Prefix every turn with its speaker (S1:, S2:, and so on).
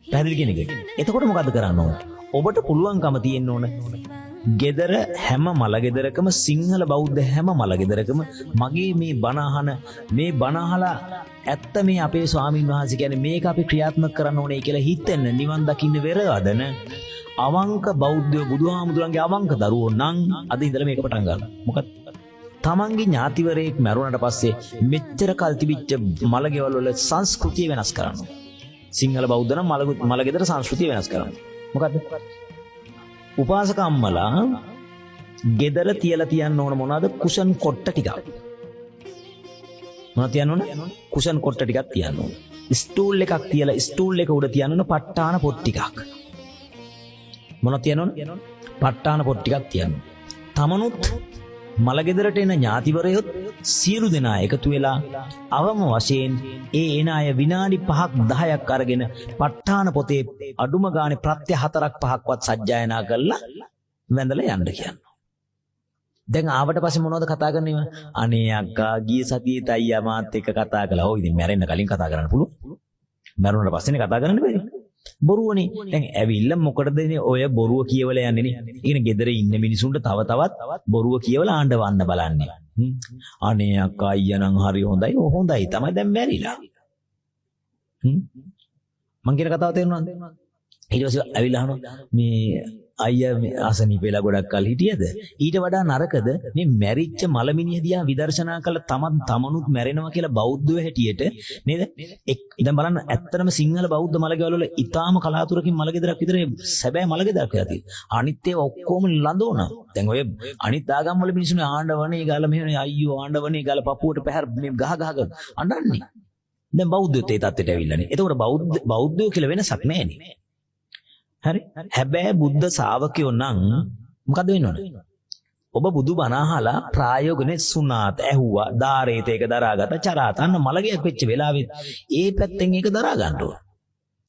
S1: පැහැදිලි කියන එක. එතකොට මොකද්ද කරන්න ඕන? ඔබට පුළුවන්කම තියෙන්න ඕන ගෙදර හැම මලගෙදරකම, සිංහල බෞද්ධ හැම මලගෙදරකම මගේ මේ බණ අහන, මේ බණ අහලා ඇත්ත මේ අපේ ස්වාමින් වහන්සේ කියන්නේ මේක අපි ක්‍රියාත්මක කරන්න ඕනේ කියලා හිතෙන, නිවන් දකින්න වෙර වඩන අවංක බෞද්ධයෝ, බුදුහාමුදුරන්ගේ අවංක දරුවෝ නම් අද ඉඳලා මේක පටන් ගන්න. මොකද තමන්ගේ ඥාතිවරයෙක් මැරුණට පස්සේ මෙච්චර කල් තිබිච්ච මලගෙවල් වල සංස්කෘතිය වෙනස් කරන්න. සිංහල බෞද්ධ නම් මලගෙදර සංස්කෘතිය වෙනස් කරන්න. මොකද්ද? උපාසක අම්මලා ගෙදර තියලා තියන්න ඕන මොනවාද? කුෂන් කොට්ට ටිකක්. මොනවද තියන්න ඕන? කුෂන් කොට්ට ටිකක් තියන්න ඕන. ස්ටූල් එකක් තියලා ස්ටූල් එක උඩ තියන්න ඕන ප ဋ ාණ පොත් ටිකක්. මොනවද තියන්න ඕන? ප ဋ ාණ පොත් ටිකක් තියන්න. තමනුත් මලගෙදරට එන ඥාතිවරයොත් සියලු දෙනා එකතු වෙලා අවම වශයෙන් ඒ එන අය විනාඩි 5ක් 10ක් අරගෙන ප ဋ ාණ පොතේ අඩුම ගානේ ප්‍රත්‍ය 4ක් 5ක්වත් සජ්ජායනා කරලා වැඳලා යන්න කියනවා. දැන් ආවට පස්සේ මොනවද කතා කරන්නේ? අනේ අක්කා ගිය සතියේත් අයියා මාත් එක්ක කතා කළා. ඔව් ඉතින් මැරෙන්න කලින් කතා කරන්න පුළුවන්. මැරුණට පස්සේනේ කතා කරන්න බැරි. බොරුවනේ. දැන් ඇවිල්ලා මොකටද ඔය බොරුව කියවලා යන්නේ නේ? ඒ කියන්නේ ගෙදර ඉන්න මිනිසුන්ට තව තවත් බොරුව කියවලා ආණ්ඩවන්න බලන්නේ. අනේ අක්කා අයියා නම් හරි හොඳයි. ඔව් හොඳයි තමයි දැන් මැරිලා. මං කියන කතාව තේරුණාද? ඊට පස්සේ ඇවිල්ලා අහනවා මේ අයියා මේ අසනීප වෙලා ගොඩක් කල් හිටියද? ඊට වඩා නරකද මේ මැරිච්ච මලමිනිය දිහා විදර්ශනා කළ තමන් තමනුත් මැරෙනවා කියලා බෞද්ධයෝ හැටියට නේද? දැන් බලන්න ඇත්තටම සිංහල බෞද්ධ මලගෙවල් වල ඊටාම කලාතුරකින් මලගෙදරක් විතර සැබෑ මලගෙදරක් වෙලා තියෙනවා. අනිත් ඒවා ඔක්කොම ලඳෝන. දැන් ඔය අනිත් ආගම් වල මිනිස්සුනේ ආණ්ඩවනේ ගාලා මෙහෙම අයියෝ ආණ්ඩවනේ ගාලා පපුවට පැහැර මේ ගහ ගහ අඬන්නේ. දැන් බෞද්ධයොත් ඒ තත්ත්වයට ඇවිල්ලානේ. එතකොට බෞද්ධයෝ කියලා වෙනසක් නෑනේ. හරි. හැබැයි බුද්ධ ශාවකයෝ නම් මොකද වෙන්න ඕන? ඔබ බුදු බණ අහලා ප්‍රායෝගිකනේ සුණාත ඇහුවා, ධාරේත ඒක දරාගත්තා, චරාත අන්න මලගයක් වෙච්ච වෙලාවෙත් ඒ පැත්තෙන් ඒක දරා ගන්න ඕන.